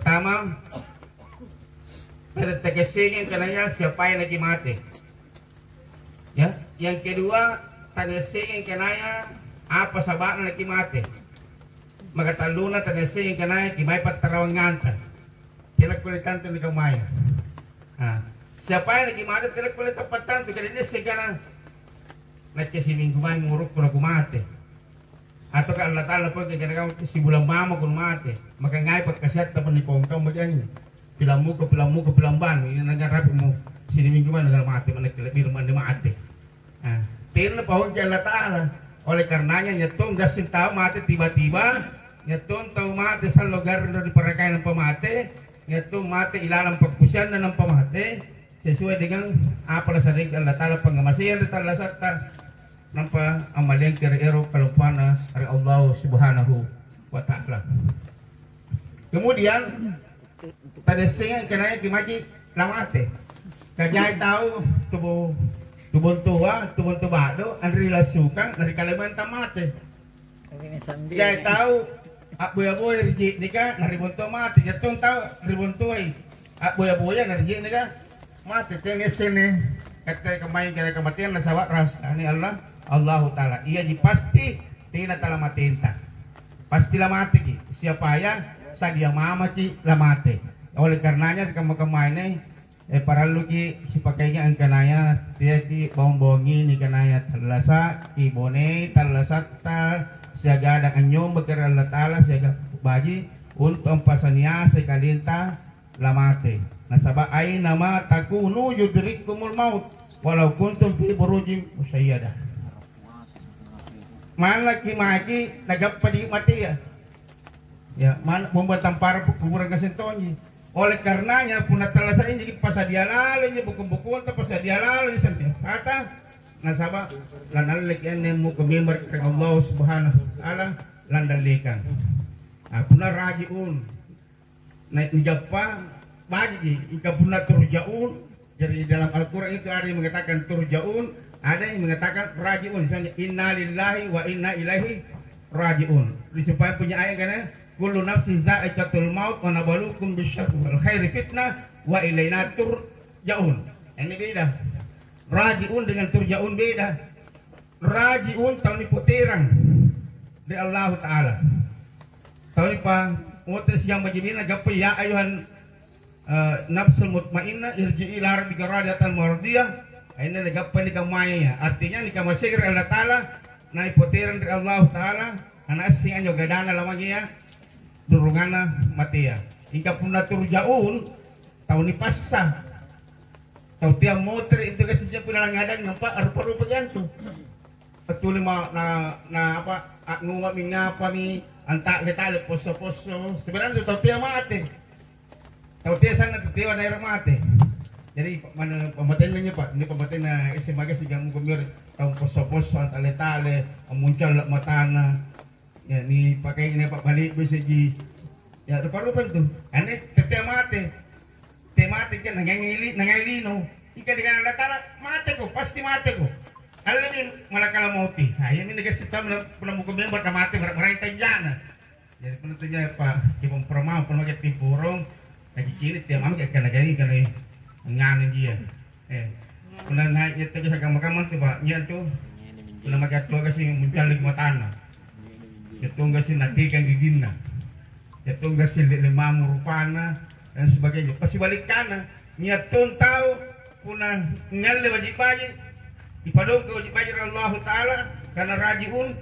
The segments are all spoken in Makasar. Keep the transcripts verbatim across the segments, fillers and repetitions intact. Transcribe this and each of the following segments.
Pertama, pada takessengi angkanaya siapai nakimate. Ya, yang kedua, taniassengi angkanaya apa saba'na nakimate. Makatalluna, taniassengi angkanaya kimai pattarawanganta. Tena kulle tantu nikammaya. Ah, siapai nakimate tena kulle tappa tantu, jadi niasseng kana, "Nakke siminggu mae umurukku nakumate." Ataukah Allata'ala pole keganakang sibulang mamako numate, maka ngai pakkasiatta punna nipongkaung maki anjo? Pilammuko, pilammuko, pilambang, ini nangarapi'mo siniminggu manna mate, manna kele'birang manne mate. Ah, tena napahongki Allata'ala. Oleh karenanya, nia' tong gassing tau mate tiba-tiba, nia' tong tau mate sallo garring ri parakae nampa mate, nia' tong mate ilalang pakkusianna nampa mate, sesuai dengan apa nasariangki Allata'ala pangngamaseang ri tallasatta, nampa ammaliangki ri ero' kaluppanna ri Allah Subhanahu wa Ta'ala. Kemudian, taniassengi angkanaya kimaki lamate. Kajai tau tubu-, tubuntua, tubuntu ba'du, anri lassukang, na ri kalemuang tammate. Jai tau a'boya-boya ri je'neka, na ri bonto mate. Nia' tong tau ri bontoa a'boya-boya, na ri je'neka mate. Tena niasseng katte kamaeng kamateang nasaba' rahasia ri Allah, Allahu Ta'ala. Iaji pasti tena talamatenta. Pasti lamateki. Siapaya? Sadia mamaki lamate. Oleh karenanya, ri kamma-kammana, eh, paralluki sipakainga' angkanaya teaki' bawang-bawangi nikanaya tallasa', kibonei tallasatta siagang anynyombaka ri Allata'ala siagang baji' untu' ampasaniasai kalenta lamate. Nasaba' ainama takunu yudrikkumul maut walau kuntum fi burujim musyayyadah. Manna kimaki nagappa di matea. Ya, manna bomba tampara kuburang ngaseng tonji. Oleh karenanya, punna tallasa'injaki, pasadia lalonji bukung-bukunta, pasadia lalonji sandiapata, nasaba' lanalleki anne muko member ri Allah Subhanahu wa Ta'ala, landallekang. Nah, punna raji'un, na nigappa, baji'ji. Mingka punna turja'un, jadi dalam Al-Quran itu ada yang mengatakan turja'un, ada yang mengatakan raji'un. Misalnya, "Inna lillahi wa inna ilaihi raji'un." Di supaya punya ayat kan, "Kullu nafsin za'iqatul maut wa nabluukum bisyarri wal khairi fitnah wa ilaina turja'un." Ini beda. Raji'un dengan turja'un beda. Raji'un tau nipoterang ri Allahu Ta'ala. Tau nipa-, mote siang bajimina gappa, "Ya ayuhan, eh, nafsul mutmainnah, irji'i ila rabbiki radiyatan mardiyah." Akhirnya nagappa nikammaya. Artinya nikamaseang ri Allata'ala, naipoterang ri Allahu Ta'ala, nanassing anjo gadana lamagea, durunganna matea. Mingka punna turja'un, tau nipassa. Tau tea motere' itu kasi jeppu lalang ngadang nampa rupa-rupa jantu. Tuli ma-, na, na apa, a'ngunga'mi ngapami, anta'le-ta'le posso-posso. Sebenarnya tau tea mate. Tau tea sanna' tau tea naero' mate. Jadi, mana pammatena nyo, Pak? Ini pammatena S M A kasi jamu gomir, tau posso-posso, anta'le-ta'le, ammuncalla' matana. Ya, nipakai ini apa balik bisa ji. Ya, rupa-rupa itu. Aneh, tau tea mate. Te mate kan, nangai li-, nangai lino. Ika dengan Allah Ta'ala, "Mateko, pasti mateko." Allemi malakal mauti. Nah, iya minne kasi tau na-, punna muko member na mate, mara-, maraeng tanjana. Jadi, punna tu jai pa, kipong paramau, punna mage timporong, lagi kini, tiap malam kayak kena gani, kena nganu dia. Eh, punna naik itu ke kamar-kamar tu, Pak, iya tu. Punna mage attua kasi muncalik matana. Iya tu kasi natikang giginna. Iya tu kasi lele mamu rupana. Dan sebagainya. Pasibalikkana, nia' tong tau punna ngalle baji'-baji', ipadongko baji'-baji' ri Allahu Ta'ala, karena raji'un,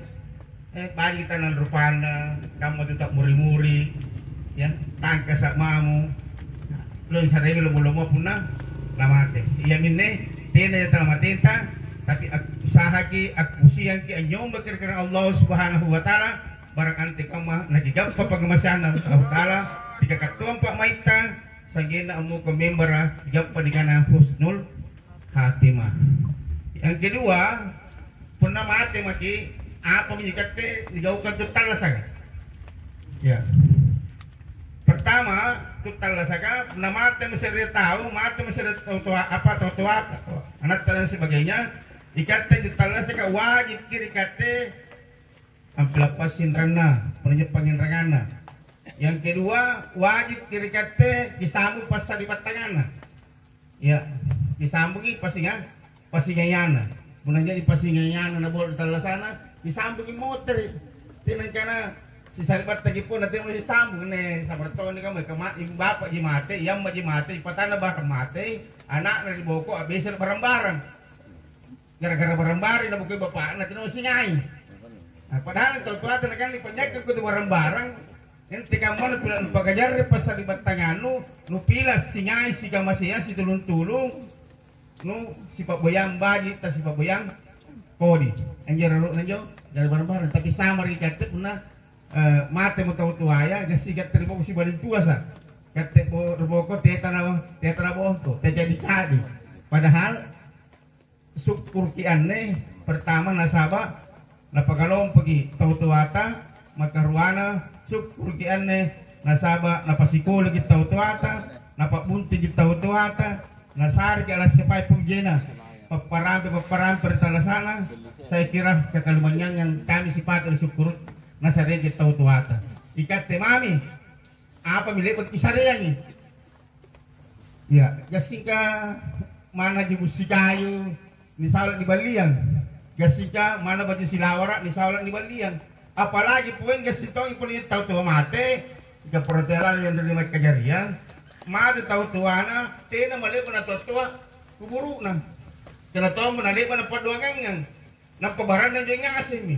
eh, baji' tanang rupanna, kamma tu ta'muri-muri, ya, tangkasa' mamo, loi saraengi lomo-lomo punna lamate. Iaminne, tena tala matenta, tapi ak-, usahaki, akkusiangki, anynyombaki ri Allahu Subhanahu wa Ta'ala, barang antekamma nakigappa pangngamaseanna Allahu Ta'ala, pikakattuang pa'maitta, sa'genna ammuko membara, gappa nikana husnul khatimah. Yang kedua, punna mate maki, apami ikatte nigaukang tu tallasaka? Ya. Pertama, tu tallasaka, punna mate maki se're tau, mate maki se're tau toa, apa, tau toata, anatta dan sebagainya, ikatte tu tallasaka wajibki ri katte ampilappassing ranna, punna injo pangnginranganna. Yang kedua, wajibki ri katte kisambung passari'battanganna. Iya, kisambungi pasinga-, pasingaianna. Punna jadi pasingaianna na bolo tallasana, kisambungi motere'. Tena kana sisari'battangki pole, tena sisambung, ne sabar toni kamu, kama-, ibu bapa'ji mate, iammaji mate, ipatanna bahkan mate, ana'na ri boko, abesere barang-barang. Gara-gara barang-barang nabokoi bapa'na, tena singai. Nah, padahal tau toata nakanre panyakkang kutu barang-barang, ente kammana pila nupakajarre passari'battangannu, nupila singai sikamaseang situlung-tulung, nu sipa'boyang baji', tasipa'boyang kodi. Anjo rarokna anjo, gara barang-barang. Tapi sama ri katte punna, eh, matemo tau toaya, gassing katte ri boko sibaling tuasa. Katte bo-, ri boko teta na, teta na bongko, tecadi-cadi. Padahal sukkuruki anne, pertama nasaba' napakalompoki tau toata, makaruana sukkuruki anne nasaba' napasikolaki tau toata, napa'buntingi tau toata, nasareki ala' sipae pujena, papparampe-papparampe ri tallasa'na, saya kira kakalumanynyangang kami sipata ri sukkuru' nasareki tau toata. Ikatte mami, apami le'baki sareangi? Iya, gassingka manna jibu' sikayu, nisala' niballiang. Gassingka manna baju silawara', nisala' niballiang. Apalagi poeng gassing tongi punna tau toa mate, jang perhatian lalang ri mae kajariang, mate tau toana, tena male'ba' natoa-toa kuburu'na. Tena tommo nale'ba' napadoangangang. Nampa baranna injo ngasemmi.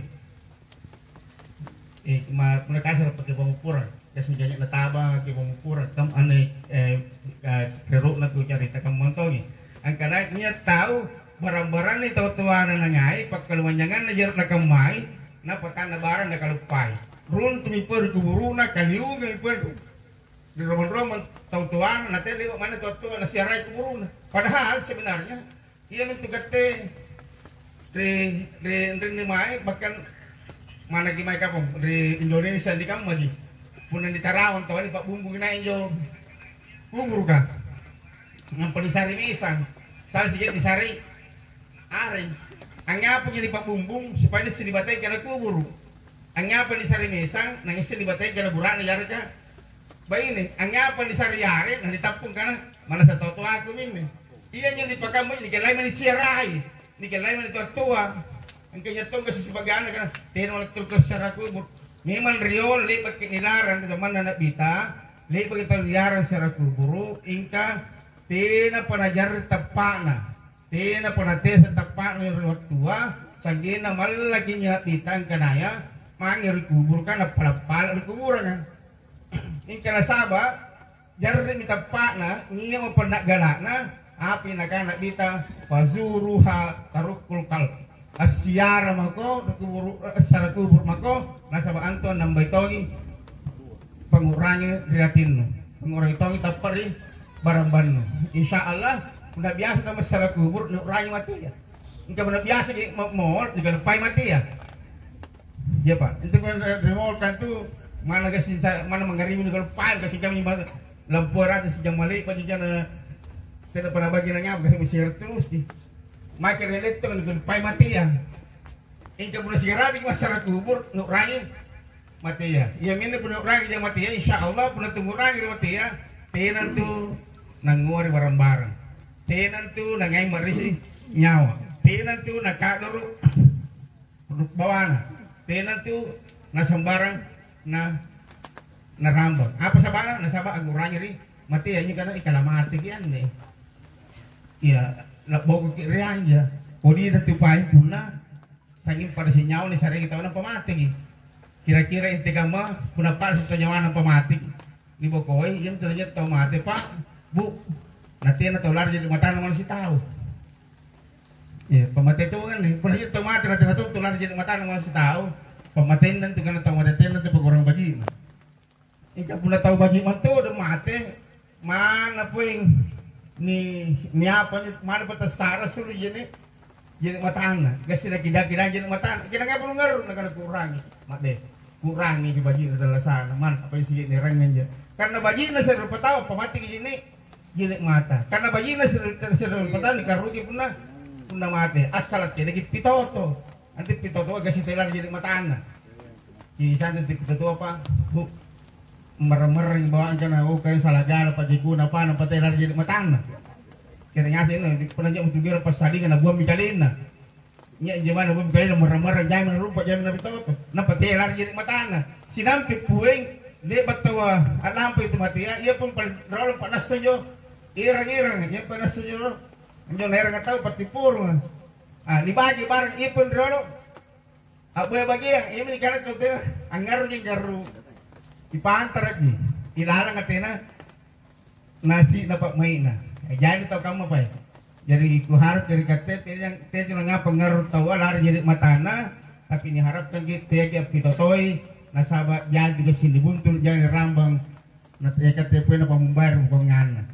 Eh, ma-, punna kasara' pake pammopporang, gassing janya nataba ke pammopporang, kam-, ane, eh, eh, rero'na tu carita kamma tongi. Angkana nia' tau barang-baranna tau toana nangai, pakkalumanynyanganna jero' nakammai, napatanna barang nakaluppai. Runtumi pole ri kuburu'na, kaliungami pole ri romang-romang tau toana, natelle manna tau toa nasiarai kuburu'na. Padahal sebenarnya Iamintu katte ri, ri anrinni mae, bahkan manaki mae kapang ri Indonesia nikammaji. Punna nitarawang taua nipa'bumbungi nai injo kuburuka. Nampa nisare mesang, tau sijaki nisare areng. Angngapangi nipa'bumbung supaya nisseng nibatei kana kuburu'. Angngapangi nisare mesang, nangisseng nibatei kana bura'ne yareka baine. Angngapangi nisare areng, nanitappung kana manna satoa-toaku minne. Ianjo nipakamma nikellai mani siarai, nikellai mani toa-toa. Angkanya tongka sisibagianna kana tena mani tau siara kuburu'. Memang riolo le'baki nilarang ri jamanna Na'bita, le'baki tau nilarang siara kuburu', ingka tenapa najarre' tappa'na. Tenapa natesa tappa'na ri wattua, sa'genna mallaki Na'bita angkanaya mange ri kuburuka nappala'-pala' ri kuburanga. Ingka nasaba' Jarre'mi tappa'na, nia'mo panna'gala'na, apa nakana Na'bita, "Fazuruha tarukkul qalb." Assiara mako ri kuburu', assara kuburu' mako, nasaba' antu annambai tongi pangngu'rangi ri atinnu. Pangngu'rangi tongi tappa' ri barambannu. Insya Allah, punna biasa tamassara kuburu', niu'rangi matia. Mingka punna biasaki ma-, mall, nikaluppai matia. Iya, Pak. Itu kan, eh, ri mall kan tu, mana gassing sa-, mana manggaribi nikaluppai, gassing kami ma-, lampua rate sijang male'ba ji jana, tena pada bagi nanyampa, gassing masiara terus ji. Make ri letto kan nikaluppai matia. Ingka punna sigarapi massara kubur, nu'rangi matia. Iya minne punna nu'rangi jang matia, insya Allah punna tu ngu'rangi ri matia, tena tu nangnguari barang-barang. Tena tu nangai marisi nyawa. Tena tu naka'doro' bawana. Tena tu nasambarang na, narambang. Apa saba'na? Nasaba' angngu'rangi ri matia, injo kana ikala mateki anne. Iya, labbokoki ri anja. Kodi tu paeng punna sangnging pada sinyawa nisareangi tau nampa mateki. Kira-kira intu kamma punna palsu tau nyawana nampa mateki. Nibokoi, iami tau mate, Pak, Bu. Natena tau lari jadi matana manusia tau. Iya, pamate tonganni, punna tau mate natena tau lari jadi matana manusia tau. Pamatenna tu kana tau mate tena tu pakurang baji'na. Mingka punna tau baji' mantodong mate, mana poeng ni, ni apa ni, mana patassara sulu jene, jene matanna. Gassing nakida-kida jene matanna. Kira ngapa nungaru nakana kurangi. Mate, kurangi di baji'na dallasana. Man apa isi jene rangngan je. Karena baji'na sero patau apa mati jene. Jene mata. Karena baji'na sir-, sir-, sir-, petani karugi punna, punna mate. Assalak tena ki pitoto. Nanti pitoto gassing tena jadi matanna. Kisah nanti pitoto apa? Bu. Merreng-merreng bawang kana, oh, kaya salagala pajikuna apa nampa tena lari jadi matanna. Kira ngaseng na pernah jam tujuh passalinga na buang mikalina. Nya jamana buang mikalina merreng-merreng jamin rupa jamin nabi tau. Nampa tena lari jadi matanna. Sinampe pueng de battawa anampa itu mati ya, ia pun paling rolo panassajo. Irang-irang ia panassajo. Anjo naerang tau pati purung. Ah, dibagi barang ia pun rolo. A'boya bageang, iami nikana tau tena angngarruji angngarru. Ipantaraji, ilalanga tena nasi'na pa'mai'na. Eh, jari tau kamma pai. Jari kuharap jari katte tena tena ngapa ngarru taua lari jari matana, tapi niharapkan ki teaki appitotoi nasaba' jaji gassing nibuntul jari rambang na teka tepoina pamumbayar mukonganna.